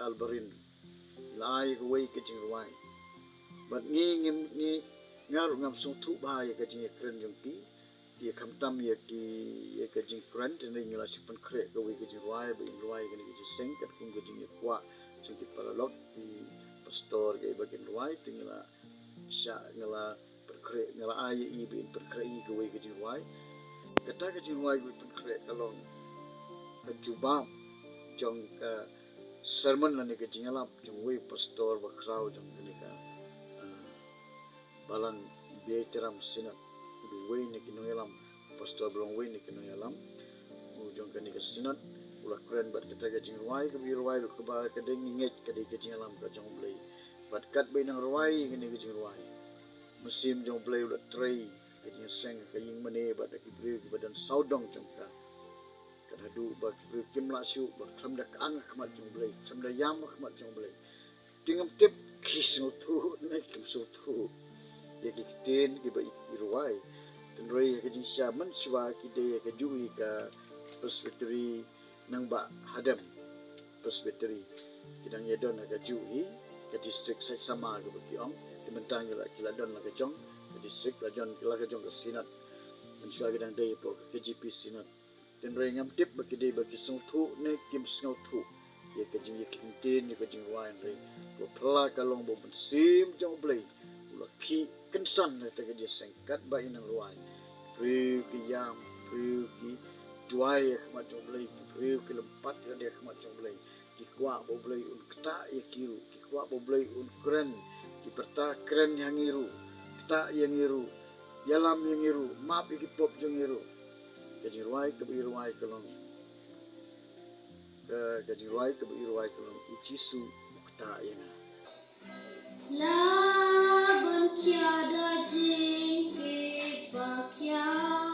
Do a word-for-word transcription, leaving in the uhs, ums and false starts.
Albarin. La ai kawei ka jingrwai. Bad ngi ngim ngi nga ruh ngam sngewthuh bha ïa ka jingïakren jong ki. Ïa khamtam ïa ki ïa ka jingkren te ngi la shu pynkhreh kawei ka jingrwai ba in rwai kane ka jingseng katkum ka jingïakwah jong ki paralok ki pastor kiba kin rwai te ngi la shah nga la pynkhreh nga la ai ïa i ba in pynkhreh ïa kawei ka jingrwai. Kata ka jingrwai kaba pynkhreh ka long ka jubab jong ka sermon lane ka jingïalap jong uwei u pastor ba khraw jong kane ka, ah, balang Beit Ram Synod. Uwei na ki nongïalam, pastor ba long uwei na ki nongïalam u jong kane ka Synod u la kren bad kata ka jingrwai kaba i rwai ruh kaba ka dei ngi ngeit ka dei ka jingïalam ka jong U Blei. Bad katba i nang rwai kane ka jingrwai, mynsiem jong U Blei u la trei ka jingïaseng ka ïing mane bad ki briew kiba don sawdong jong ka. Kan haduh ba ki briew kim lah shuh ba khlem da ka ang ha khmat jong U Blei, khlem da ïam ha khmat jong U Blei. Te ngam tip ki sngewthuh ne kim sngewthuh ïa ki ktien kiba i rwai. Tynroi ha ka jingshisha mynshuwa ki dei ha kajuh hi ka Presbytery Nangbah Hadem Presbytery. Ki dang ïa don ha kajuh hi ka district Saitama kaba ki ong. Te mynta ngi la ki la don la ka jong ka district, la don la ka jong ka Synod. Mynshuwa ki dang dei hapoh ka K J P Synod. Tynroi ngam tip ba ki dei ba ki sngewthuh ne kim sngewthuh ïa ka jing ïa ki ktien ïa ka jingrwai hynrei ba pla ka long ba u Mynsiem jong U Blei u la khih kynsan na kata ka jingseng katba i nang rwai. Briew ki ïam, briew ki duwai ha khmat jong U Blei, ki briew ki lympat ïa ka khmat jong U Blei. Ki kwah ba U Blei un ktah ïa ki ruh, ki kwah ba U Blei un kren, ki pyrta kren ïa ngi ruh, ktah ïa ngi ruh, ïalam ïa ngi ruh, map ïa ki pop jong ngi ruh. Ka jingrwai kaba i rwai ka long, ka, ka jingrwai kaba i rwai ka long U Jisu u ktah ïa nga. La ban khia da jingkit ba khia.